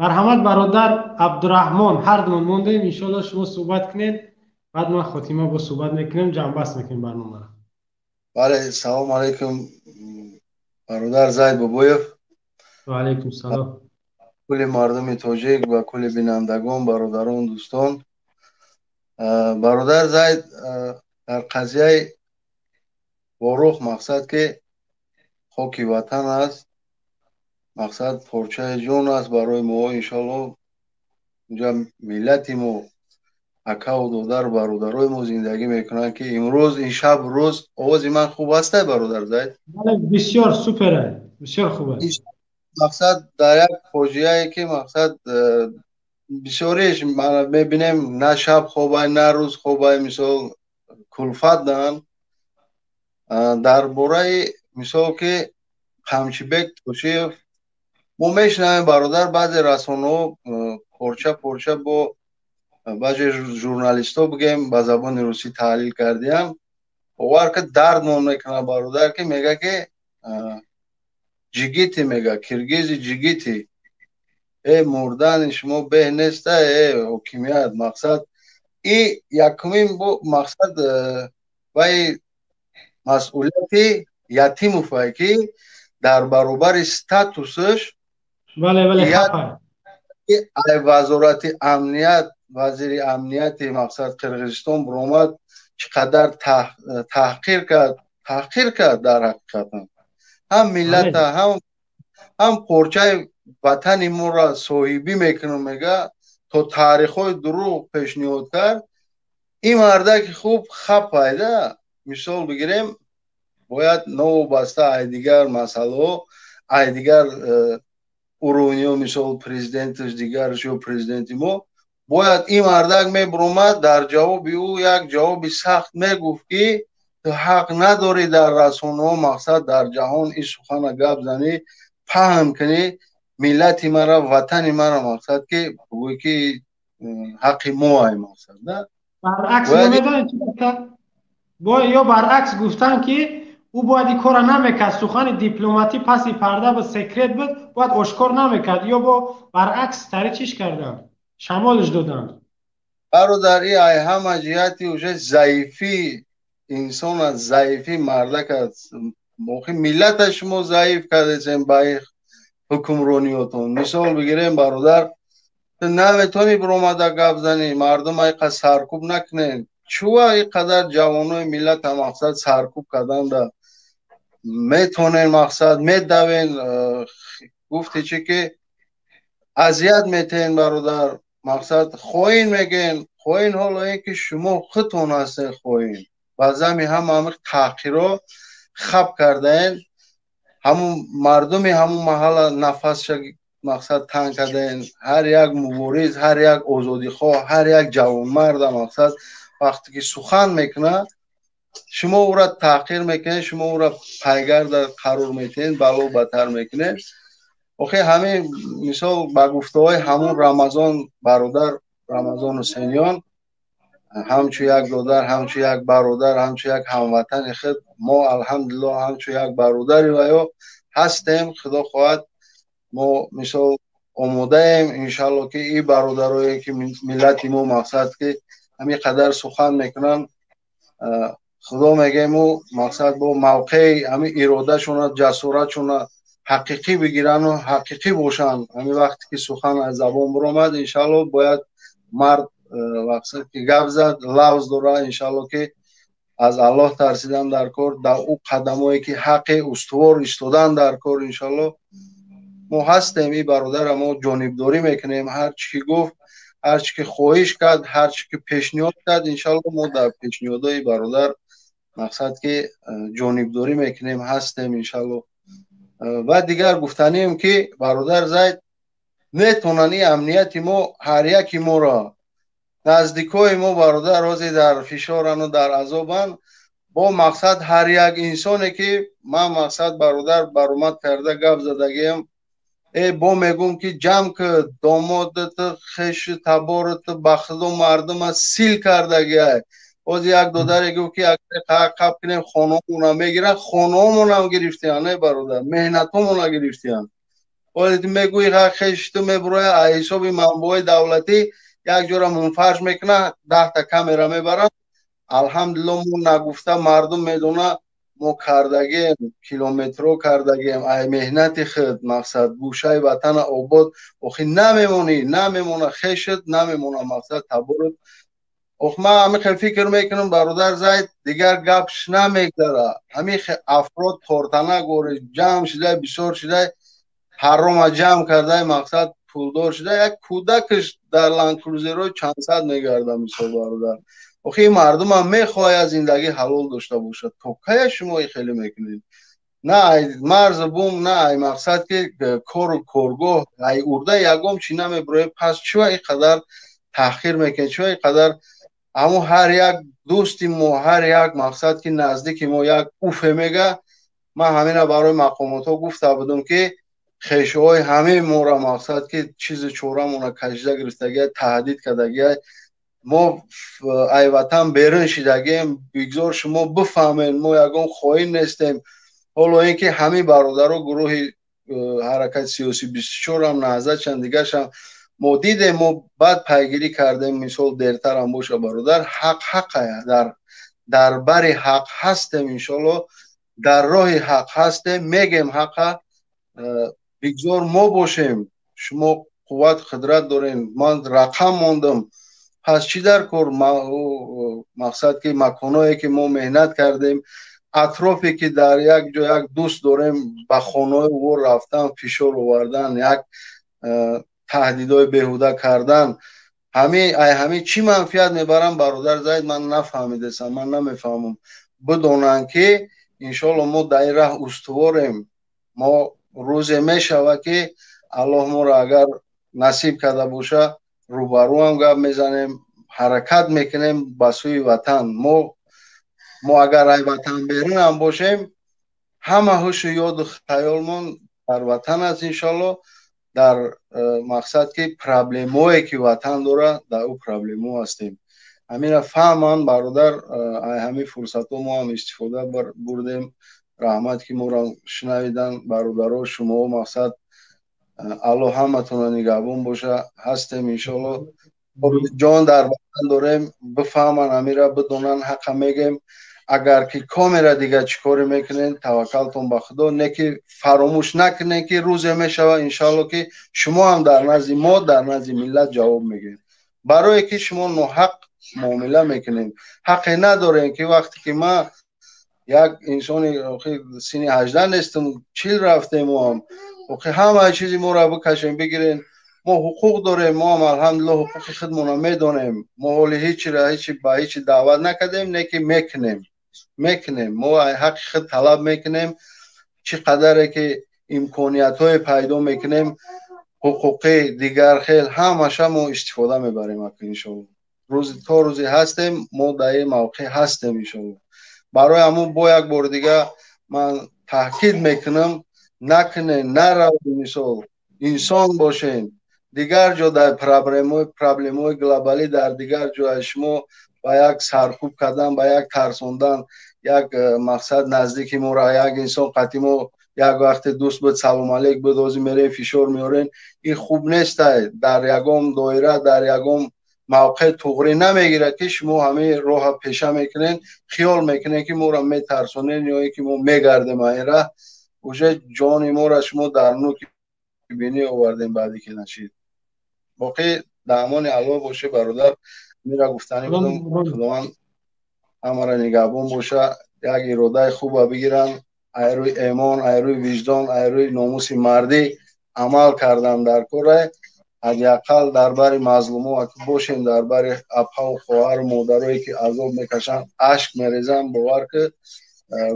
Марҳамат, бародар Абдураҳмон, ҳардумон мондем. Иншоалло, шумо суҳбат кунед, баъд ман хотима бо суҳбат мекунем, ҷамъбаст мекунем барномаро. Бале, салому алайкум, бародар Зайд Бобоев. Ва алайкум салом. Кулли мардуми тоҷик ва кулли бинандагон, бародарон, дӯстон. Бародар Зайд, дар қазияи Ворух, мақсад ки хоки ватан аст, мақсад порчаи ҷон аст барои мо. Иншоалло, инҷа миллати мо, акаву додар, бародарои мо зиндагӣ мекунанд, ки имрӯз ин шаб рӯз. Овози ман хуб ҳастай, бародар Зайд? Бале, бисёр супер, бисёр хуб аст. Мақсад, дар як фоҷиае ки мақсад бисёриш мебинем, на шаб хобай, на рӯз хобай, мисол кулфат дан. Дар бораи мисол ки Қамчибек Тошиев мо мешунавем, бародар, баъзе расонаҳо порча порча бо баъзе журналистҳо, бигем, ба забони русӣ таҳлил кардиям. Бовар ки, дардмон мекунад, бародар, ки мега ки ҷигити, мега киргизи ҷигити. Э, мурдани шумо беҳ неста, э ҳокимият. Мақсад, и якумин мақсад вай масъулияти Ятимовай, ки дар баробари статусаш бале бале ай вазорати амният, вазири амнияти мақсад Қирғизистон биромад, чӣ қадар таҳқир кард, таҳқир кард. Дар ҳақиқатан ҳам миллата, ҳам порчаи ватани моро соҳибӣ мекунам мега, то таърихҳои дурӯғ пешниҳод кард. Ин мардаки хуб хапайда. Мисол бигирем, бояд новобаста ай дигар масъалаҳо, ай дигар уровниҳо, мисол президенташ дигараш ё президенти мо, бояд ин мардак мебуромад, дар ҷавоби ӯ як ҷавоби сахт мегуфт, ки ту ҳақ надорӣ дар расонаҳо, мақсад дар ҷаҳон ин сухана гап занӣ, паҳн кунӣ, миллати мара, ватани мара, мақсад ки бигӯӣ ки ҳаққи мо ай, мақсад да. Баръакс, медонед чӣ гуфтанд? Ё баръакс гуфтанд, ки ӯ бояд ин корро намекард, сухани дипломатӣ паси парда буд, секрет буд, бояд ошкор намекард. Ё бо баръакс тари чиш карданд, шамолиш доданд. Бародар, и ай ҳама ҷиҳати уже заифӣ инсон аст, заифӣ мардак аст. Охи миллата шумо заиф кардесем ба ҳукмрониётон. Мисол бигирем, бародар, ту наметавонӣ биромада гап занӣ, мардум айқа саркӯб накунем. Чува ин қадар ҷавонои миллата мақсад саркӯб карданда метонен, мақсад медавен, гуфти чӣ ки азият метаҳен, бародар, мақсад хоин мегӯен, хоин. Ҳоло ин ки шумо худтон ҳастен хоин, ба зами ҳама ҳами таҳқиро хаб кардаен, ҳамун мардуми ҳамун маҳалла нафасша мақсад танг кардаен. Ҳар як мубориз, ҳар як озодихоҳ, ҳар як ҷавонмарда мақсад вақте ки сухан мекунад, шумо ӯра таҳқир мекунед, шумо ӯра пайгарда қарор метиҳед, бало батар мекунед. Охи ҳамин мисол ба гуфтаҳои ҳамун Рамазон, бародар Рамазон Ҳусейниён, ҳамчун як додар, ҳамчун як бародар, ҳамчун як ҳамватани худ, мо алҳамдулиллоҳ ҳамчун як бародари ваё ҳастем. Худо хоҳад, мо мисол омодаем, иншалло, ки ин бародарое ки миллати мо мақсад ки ҳамин қадар сухан мекунанд, худо мегӯему мақсад бо мавқеи ҳамин иродашона, ҷасоратшона ҳақиқӣ бигирану ҳақиқӣ бошанд. Ҳамин вақте ки сухан аз забон биромад, иншалло, бояд мард вақте ки гап зад, лафз дора. Иншалло, ки аз Аллоҳ тарсидан дар кор, дар ӯ қадамое ки ҳаққи устувор истодан дар кор. Иншалло, мо ҳастем, ин бародара мо ҷонибдорӣ мекунем. Ҳар чӣ ки гуфт, ҳар чӣ ки хоҳиш кард, ҳар чӣ ки пешниҳод кард, иншалло, мо дар пешниҳодҳои бародар мақсад ки ҷонибдорӣ мекунем, ҳастем, иншалло. Ва дигар гуфтанием, ки бародар Зайд, метавонанд ин амнияти мо ҳар яки моро, наздикои мо, бародар, ҳозир дар фишорану дар азобанд. Бо мақсад ҳар як инсоне ки ман мақсад, бародар, баромад карда гап задагиам, э бо мегӯм, ки ҷамъ ки домодат, хешу таборат, ба худо, мардума сил кардагиай. Ҳозир як додаре гуфт, ки қаб кунем, хонаҳомонам мегиранд. Хонаҳомонам гирифтиян, не, бародар, меҳнатҳомона гирифтиян. Оли ту мегӯӣ хеш ту мебуроя, аз ҳисоби манбаъҳои давлатӣ як ҷора мунфарш мекуна, 10 та камера мебарад. Алҳамдулилло, мо нагуфта мардум медона, мо кардагем, километро кардагем, ай меҳнати худ, мақсад, гӯшаи ватана обод. Охи намемонӣ, намемона хешат, намемона, мақсад, таборат. Ох, ман ҳамин хел фикр мекунам, бародар Зайд, дигар гапш намегзара. Ҳамин афрод тортана гори ҷамъ шуда, бисёр шуда, ҳарома ҷамъ карда, мақсад, пулдор шуда, як кӯдакаш дар ландкрузерҳои чандсад мегарда, мисол, бародар. Охи ин мардумам мехоҳад зиндагии ҳалол дошта бошад. То кая шумо и хеле мекунед? На ай марзу бум, на ай, мақсад, ки кору коргоҳ, ай урда ягом чӣ намебуроед. Пас чива ин қадар таъхир мекунед? Чива ин қадар ҳамун ҳар як дӯсти мо, ҳар як, мақсад, ки наздики мо як уфе мега? Ман ҳамина барои мақомотҳо гуфта будам, ки хешоҳои ҳамаи моро, мақсад, ки чизи чорамона кашида гирифтагия, таҳдид кардагия. Мо ай ватан берун шидагием, бигзор шумо бифаҳмед, мо ягон хоин нестем. Ҳоло ин ки ҳамин бародаро, гурӯҳи ҳаракати сиёсӣ 24-ам, Наҳзатшам, дигаршам мо дидем, мо баъд пайгирӣ кардем, мисол, дертарам боша, бародар, ҳақ ҳақая, дар бари ҳақ ҳастем, иншоалло, дар роҳи ҳақ ҳастем, мегем ҳақа. Бигзор мо бошем, шумо қувват қудрат дорем. Ман рақам мондам, пас чӣ дар кор, мақсад, ки маконое ки мо меҳнат кардем, атрофе ки дар як ҷо як дӯст дорем, ба хонаҳои ӯ рафтан, фишор овардан, як таҳдидҳои беҳуда кардан, ҳамин ай ҳамин чӣ манфиат мебарам, бародар Зайд, ман нафаҳмидасам, ман намефаҳмам. Бидонанд, ки иншоалло мо дар ин раҳ устуворем. Мо рӯзе мешавад, ки Аллоҳ моро агар насиб карда боша, рӯбарӯам гап мезанем, ҳаракат мекунем ба сӯи ватан. Мо агар ай ватан берунам бошем, ҳама ҳушу ёду хаёлмон дар ватан аст, иншоалло, дар мақсад, ки проблемое ки ватан дорад, дар ӯ проблемо ҳастем. Ҳамина фаҳманд, бародар. Ай ҳамин фурсатҳо мо ҳам истифода бурдем. Раҳмат, ки моро шунавидан, бародаро, шумоҳо, мақсад, Аллоҳ ҳаматонро нигаҳбон боша. Ҳастем, иншоалло, ҷон дар ватан дорем. Бифаҳманд ҳамира, бидонанд, ҳақа мегем. Агар ки камера дига чӣ коре мекунед, таваккалтон ба Худо, не ки фаромӯш накунед, ки рӯзе мешавад, иншоалло, ки шумо ҳам дар назди мо, дар назди миллат ҷавоб мегӯед, барое ки шумо ноҳақ муомила мекунед. Ҳақе надорем, ки вақте ки ман як инсони синни 18 нестам, 40 рафтем, ҳам охи ҳамаи чизи моро бикашем, бигирен. Мо ҳуқуқ дорем, мо ҳам, алҳамдулилло, ҳуқуқи худмонро медонем. Мо ҳоли ҳечира ҳечи ба ҳечи даъват накардем, не ки мекунем, мекунем, мо ҳаққи худ талаб мекунем. Чӣ қадаре ки имкониятҳое пайдо мекунем, ҳуқуқӣ, дигар хел, ҳамаша мо истифода мебарем. Ака, иншоалло, рӯзи то рӯзе ҳастем, мо дар ин мавқеъ ҳастем, иншоалло. Барои ҳамун бо як бори дига ман таъкид мекунам: накунед, наравед, мисол, инсон бошен. Дигар ҷо дар проблемаҳои глобалӣ, дар дигар ҷоя шумо ба як саркӯб кардан, ба як тарсондан, як мақсад, наздики моро, як инсон қатъи мо як вақте дӯст буд, салом алейк буд, ҳозир мерем, фишор меорен, ин хуб нестай. Дар ягон доира, дар ягон мавқеъ туғрӣ намегирад, ки шумо ҳамин роҳа пеша мекунед, хиёл мекунед, ки моро метарсонед ё ин ки мо мегардем. Ин раҳ уже ҷони моро шумо дар нуки бинӣ овардем, баъде ки нашид. Боқӣ дар амони Аллоҳ боше, бародар. Мира гуфтанӣ будам. Худованд ҳамаро нигаҳбон боша. Як иродаи хуба бигиранд, ай рӯи эмон, ай рӯи виҷдон, ай рӯи номуси мардӣ амал кардан дар кора. Ҳадди ақал дар бари мазлумо бошем, дар бари апаву хоҳару модарое ки азоб мекашанд, ашк мерезанд. Бовар ки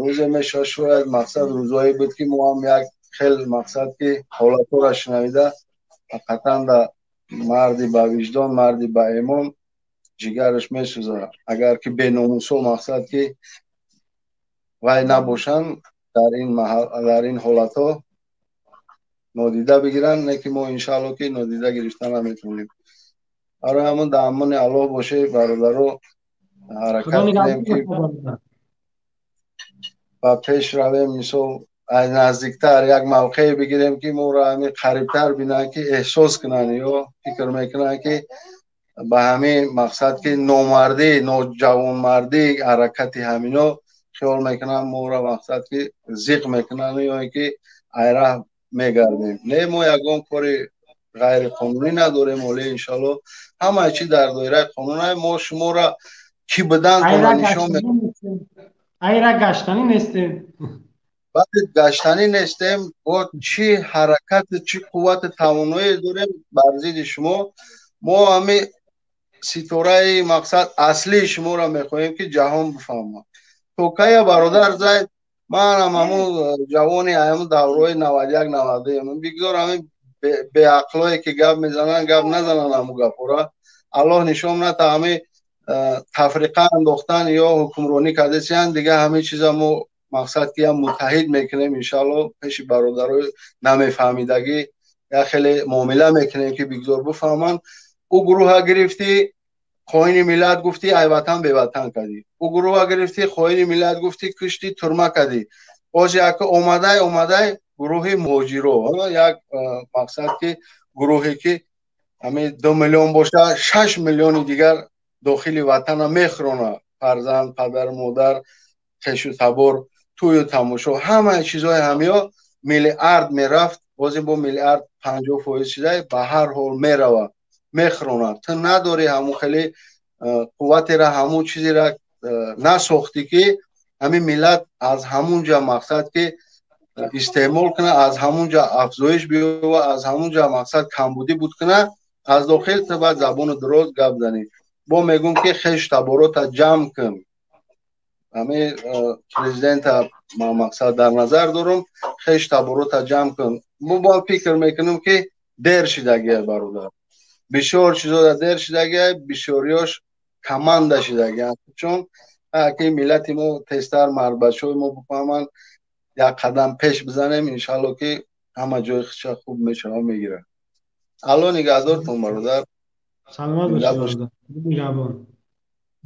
рӯзе мешавад, шояд, мақсад, рӯзҳое буд, ки мо ҳам як хел, мақсад, ки ҳолатҳоро шунавида, ҳақиқатан да марди ба виҷдон, марди ба эмон ҷигараш месӯзад. Агар ки беномусо, мақсад, ки вай набошанд, дар ин маҳал, дар ин ҳолатҳо нодида бигиранд, не ки мо, иншаалло, ки нодида гирифта наметавонем. Барои ҳамон дар амони Аллоҳ боше, бародаро. Ҳаракат кунем, ки ба пеш равем. Мисол, Аз наздиктар як мавқее бигирем, ки моро ҳамин қарибтар бинанд, ки эҳсос кунанд ё фикр мекунанд, ки ба ҳамин мақсад, ки номардӣ, ноҷавонмардӣ ҳаракати ҳамино хиёл мекунанд, моро мақсад ки зиқ мекунанд ё ин ки айраҳ мегардем. Не, мо ягон кори ғайриқонунӣ надорем. Оле, иншалло, ҳамаи чи дар доираи қонун. Мо шуморо кӣ будантона нишон. Айра гаштанӣ нестем. Баъд гаштанӣ нестем. Бо чӣ ҳаракати, чӣ қуввати тавоноӣ дорем бар зидди шумо? Мо ҳами ситораи мақсад аслии шуморо мехоҳем, ки ҷаҳон бифаҳмад. То кая, бародар Зайд? Манам ҳамун ҷавони ҳамун давраҳои 91, 92. Бигзор ҳамин беақлое, ки гап мезананд, гап назананд. Ҳамун гапҳоро Аллоҳ нишон ната. Ҳами тафриқа андохтан ё ҳукмронӣ кардесиян, дига ҳамин чиза мо мақсад ки ям муттаҳид мекунем, иншалло. Пеши бародарои намефаҳмидагӣ як хеле муомила мекунем, ки бигзор бифаҳманд. Ӯ гурӯҳа гирифтӣ, хоини миллат гуфтӣ, ай ватан беватан кардӣ. Ӯ гурӯҳа гирифтӣ, хоини миллат гуфтӣ, куштӣ, турма кардӣ. Боз як омадай гурӯҳи муҳоҷиро, як мақсад ки гурӯҳе, ки ҳамин 2 миллион боша, 6 миллиони дигар дохили ватана мехӯрона: фарзанд, падару модар, хешу табор, тӯю тамошо, ҳамаи чизҳои ҳамиё миллиард мерафт. Боз бо миллиард 50% шидай, ба ҳар ҳол мерава, мехӯронад. Ту надорӣ ҳамун хеле қувватера, ҳамун чизера насохтӣ, ки ҳамин миллат аз ҳамун ҷа мақсад ки истеъмол кунад, аз ҳамун ҷа афзоиш биёва, аз ҳамун ҷа мақсад камбудӣ буд кунад аз дохил. Ту баъд забону дароз гап занӣ. Бо мегӯм, ки хеш таборота ҷамъ кун. Ҳамин президента мақсад дар назар дорам. Хеш таборота ҷамъ кун. Мо бо фикр мекунем, ки дер шидагия, бародар. Бисёр чизода дер шидагия, бисёриёш каманда шидагия, чун ки миллати мо тезтар, мардбачаҳои мо бифаҳманд, як қадам пеш бизанем, иншалло, ки ҳама ҷои худша хуб мешава, мегирад. Алло нигаҳдортон, бародар. Саломат бошед. Нигаҳбон.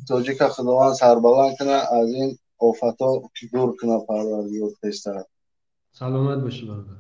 Тоҷика Худованд сарбаланд кунад, аз ин офатҳо дур кунад Парвардигор тезтар. Саломат бошед, бародар.